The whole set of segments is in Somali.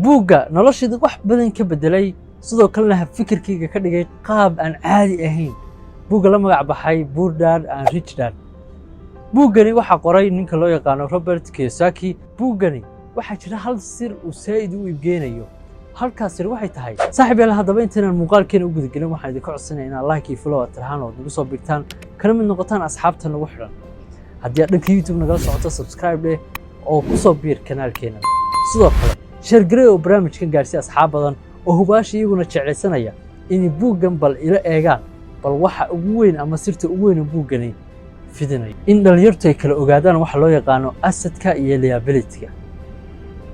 Buugga noloshayda wax badan ka bedelay, sidoo kalena fikirkayga ka dhigay qaab aan caadi ahayn, buugga la magac baxay Poor Dad and Rich Dad. Buuggani waxaa qoray ninka loo yaqaano Robert Kiyosaki. Buuggani waxaa jira hal sir uu saa'id u iibgeynayo. Halkaas sir waxay tahay, saaxiib yaal, haddaba intaynaan muuqaalkeena u gudagelin, waxaan idinka codsanaya inaad like iyo follow aad tirahaan ood nagu soo bigtaan, kana mid noqotaan asxaabta nagu xidhan. Haddii aad dhanka YouTube nagala socoto, subscribe dheh oo ku soo biir kanaalkeena. Sidoo kale share garey oo barnaamijkan gaarsiiya asxaab badan oo hubaasha iyaguna jeclaysanaya inay buuggan bal ila eegaan, bal waxa ugu weyn ama sirta ugu weyn oo buuggani fidinayo, in dhalinyartu ay kala ogaadaan waxa loo yaqaano assetka iyo liabilityga.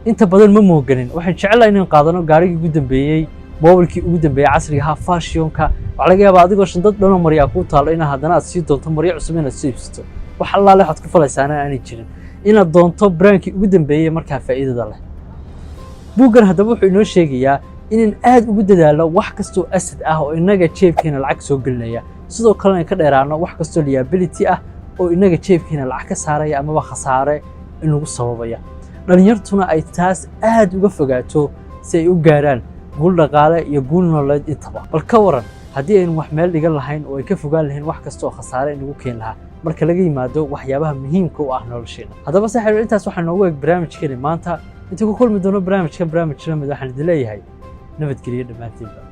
Inta badan ma mooganin, waxaan jecelahay inaan qaadano gaarigii ugu dambeeyey, mobilkii ugu dambeeyey, casriga ahaa, fashionka. Waxaa laga yaabaa adigoo shandad dhanoo maryaa kuu taalo inaad haddana aad sii doonto maryo cusub inaad soo iibsato. Wax allaale waxaad ku falaysaana aanay jirin, inaad doonto brandkii ugu dambeeyey markaa faa'iidada leh. Buuggan haddaba wuxuu inoo sheegayaa inaan aad ugu dadaalno wax kastoo asset ah oo innaga jeebkeena lacag soo gelinaya, sidoo kalena ka dheeraano wax kastoo liability ah oo innaga jeebkeena lacag ka saaraya amaba khasaare inagu sababaya. Dhalinyartuna ay taas aad uga fogaato si ay u gaaraan guul dhaqaale iyo guul nololeed intaba. Bal ka waran haddii aynu wax meel dhigan lahayn oo ay ka fogaan lahayn wax kasta oo khasaare inagu keeni lahaa, marka laga yimaado waxyaabaha muhiimka u ah nolosheena? Haddaba saaxiib, intaas waxaa noogu eg barnaamijkeeni maanta. Inta ku kulmi doono barnaamijkan barnaamij la mid, waxaan idin leeyahay nabadgeliyo dhammaantiinba.